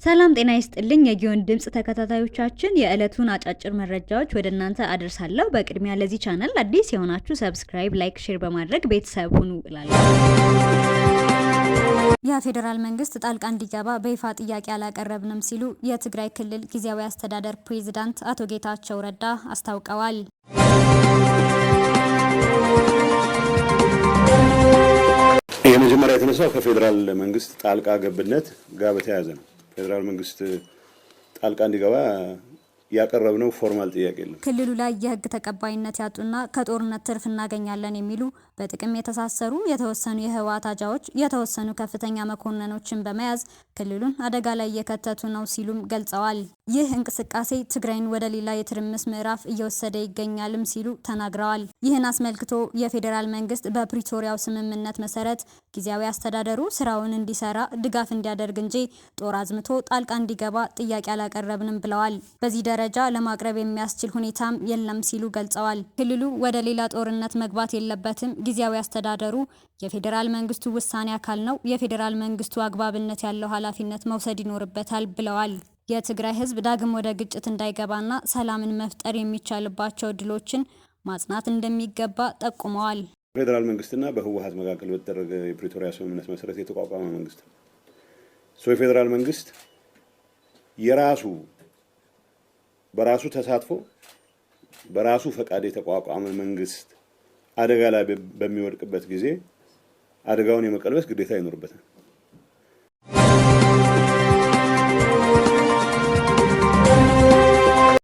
ሰላም ጤና ይስጥልኝ የጊዮን ድምጽ ተከታታዮቻችን፣ የዕለቱን አጫጭር መረጃዎች ወደ እናንተ አደርሳለሁ። በቅድሚያ ለዚህ ቻናል አዲስ የሆናችሁ subscribe፣ like፣ share በማድረግ ቤተሰብ ሁኑ እላለሁ። የፌዴራል መንግስት ጣልቃ እንዲገባ በይፋ ጥያቄ አላቀረብንም ሲሉ የትግራይ ክልል ጊዜያዊ አስተዳደር ፕሬዚዳንት አቶ ጌታቸው ረዳ አስታውቀዋል። የመጀመሪያ የተነሳው ከፌዴራል መንግስት ጣልቃ ገብነት ጋር በተያያዘ ነው። ፌዴራል መንግስት ጣልቃ እንዲገባ ያቀረብነው formal ጥያቄ የለም። ክልሉ ላይ የህግ ተቀባይነት ያጡና ከጦርነት ትርፍ እናገኛለን የሚሉ በጥቅም የተሳሰሩ የተወሰኑ የህወሓት አጃዎች የተወሰኑ ከፍተኛ መኮንኖችን በመያዝ ክልሉን አደጋ ላይ እየከተቱ ነው ሲሉም ገልጸዋል። ይህ እንቅስቃሴ ትግራይን ወደ ሌላ የትርምስ ምዕራፍ እየወሰደ ይገኛልም ሲሉ ተናግረዋል። ይህን አስመልክቶ የፌዴራል መንግስት በፕሪቶሪያው ስምምነት መሰረት ጊዜያዊ አስተዳደሩ ስራውን እንዲሰራ ድጋፍ እንዲያደርግ እንጂ ጦር አዝምቶ ጣልቃ እንዲገባ ጥያቄ አላቀረብንም ብለዋል። በዚህ ደረጃ ለማቅረብ የሚያስችል ሁኔታም የለም ሲሉ ገልጸዋል። ክልሉ ወደ ሌላ ጦርነት መግባት የለበትም። ጊዜያዊ አስተዳደሩ የፌዴራል መንግስቱ ውሳኔ አካል ነው። የፌዴራል መንግስቱ አግባብነት ያለው ኃላፊነት መውሰድ ይኖርበታል ብለዋል። የትግራይ ህዝብ ዳግም ወደ ግጭት እንዳይገባና ሰላምን መፍጠር የሚቻልባቸው እድሎችን ማጽናት እንደሚገባ ጠቁመዋል። በፌዴራል መንግስትና በህወሓት መካከል በተደረገ የፕሪቶሪያ ስምምነት መሰረት የተቋቋመ መንግስት ነው። የፌዴራል መንግስት የራሱ በራሱ ተሳትፎ በራሱ ፈቃድ የተቋቋመ መንግስት አደጋ ላይ በሚወድቅበት ጊዜ አደጋውን የመቀልበስ ግዴታ ይኖርበታል።